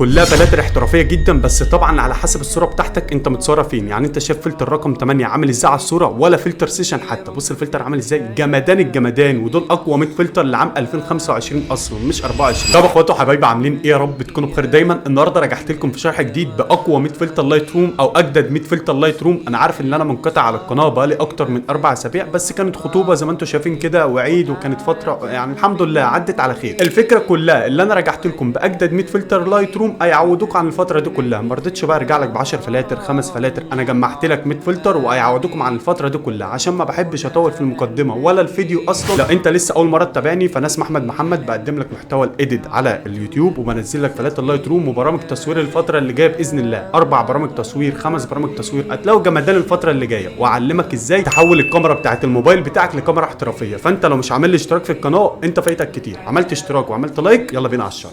كلها فلاتر احترافية جدا، بس طبعا على حسب الصورة بتاعتك انت متصورة فين. يعني انت شايف فلتر رقم 8 عامل ازاي على الصوره، ولا فلتر session حتى. بص الفلتر عامل ازاي، جمدان الجمدان. ودول اقوى 100 فلتر لعام 2025 اصلا مش 24. طب اخواتي وحبايبي عاملين ايه؟ يا رب تكونوا بخير دايما. النهارده رجعت لكم في شرح جديد باقوى 100 فلتر Lightroom او اجدد 100 فلتر Lightroom. انا عارف ان انا منقطع على القناة بقالي اكتر من 4 اسابيع، بس كانت خطوبه زي ما انتم شايفين كده وعيد، وكانت فترة يعني الحمد لله عدت على خير. الفكرة كلها اللي انا رجعت لكم باجدد 100 فلتر Lightroom هيعوضوك عن الفترة دي كلها. ما رضيتش بقى ارجع لك ب 10 فلاتر، 5 فلاتر، انا جمعت لك 100 فلتر وهيعوضوكم عن الفترة دي كلها، عشان ما بحبش اطول في المقدمة ولا الفيديو اصلا. لو انت لسه اول مرة تتابعني، فانا اسمي احمد محمد، بقدم لك محتوى ال edit على اليوتيوب، وبنزل لك فلاتر Lightroom وبرامج تصوير الفترة اللي جاية باذن الله. اربع برامج تصوير، خمس برامج تصوير، هتلاقوا جمدان الفترة اللي جايه، واعلمك ازاي تحول الكاميرا بتاعت الموبايل بتاعك لكاميرا احترافيه. فانت لو مش عامل لي اشتراك في القناه، انت فايتك كتير. عملت اشتراك وعملت like، يلا بينا على الشرح.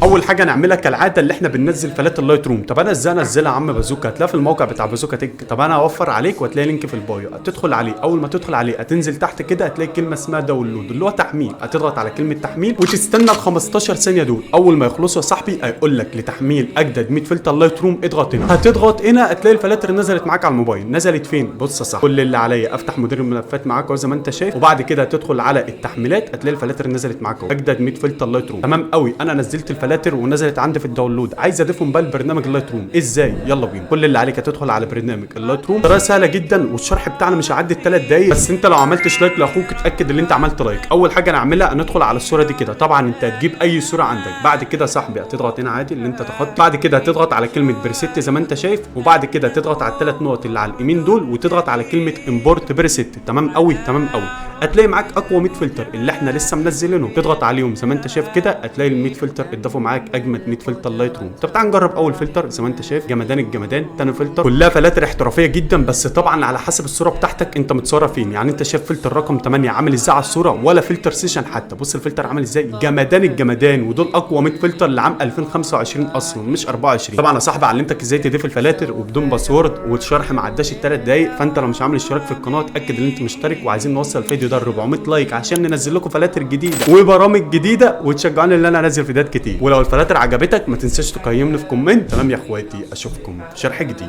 اول حاجة نعملها كالعادة اللي احنا بننزل فلاتر Lightroom. طب انا ازاي انزلها يا عم بازوكا؟ هتلاقيها في الموقع بتاع بازوكا تك. طب انا هوفر عليك، وهتلاقي link في ال bio هتدخل عليه. اول ما تدخل عليه هتنزل تحت كده، هتلاقي كلمة اسمها download اللي هو تحميل. هتضغط على كلمة تحميل وتستنى ال 15 ثانية دول. اول ما يخلصوا يا صاحبي هيقول لك لتحميل اجدد 100 فلتر Lightroom اضغط هنا. هتضغط هنا هتلاقي الفلاتر نزلت معاك على الموبايل. نزلت فين؟ بص يا صاحبي، كل اللي عليا افتح مدير الملفات معاك اهو زي ما انت شايف، وبعد كده هتدخل على التحميلات، هتلاقي الفلاتر نزلت معاك اهو، اجدد 100 فلتر Lightroom. تمام قوي. انا نزلت الفلاتر ونزلت عندي في ال download، عايز اضيفهم بقى لبرنامج ال Lightroom، ازاي؟ يلا بينا. كل اللي عليك هتدخل على برنامج ال Lightroom، طريقه سهلة جدا، والشرح بتاعنا مش هيعدي ال 3 دقايق. بس انت لو عملتش like لاخوك اتاكد ان انت عملت like. اول حاجة نعملها ندخل على الصورة دي كده. طبعا انت هتجيب اي صوره عندك. بعد كده صاحبي هتضغط هنا عادي اللي انت تخطي، بعد كده هتضغط على كلمة preset زي ما انت شايف، وبعد كده تضغط على الثلاث نقط اللي على اليمين دول وتضغط على كلمة import preset. تمام قوي، تمام قوي. هتلاقي معاك اقوى 100 فلتر اللي احنا لسه منزلينه، تضغط عليهم زي ما انت شايف كده، هتلاقي ال 100 فلتر اتضافوا معاك، اجمد 100 فلتر Lightroom. طب تعال نجرب اول فلتر زي ما انت شايف، جمدان الجمدان. تاني فلتر، كلها فلاتر احترافية جدا، بس طبعا على حسب الصورة بتاعتك انت متصورة فين. يعني انت شايف فلتر رقم 8 عامل ازاي على الصوره، ولا فلتر session حتى. بص الفلتر عامل ازاي، جمدان الجمدان. ودول اقوى 100 فلتر لعام 2025 اصلا مش 24. طبعا يا صاحبي علمتك ازاي تضيف الفلاتر وبدون password، والشرح ما عداش ال 3 دقايق. فانت لو مش عامل اشتراك في القناه، اتاكد ان انت مشترك، وعايزين نوصل الفيديو ده ل 400 like عشان ننزل لكم فلاتر جديدة وبرامج جديده، وتشجعوني ان انا انزل فيديوهات كتير. ولو الفلاتر عجبتك ما تنساش تقيمني في comment. تمام يا اخواتي، اشوفكم في شرح جديد.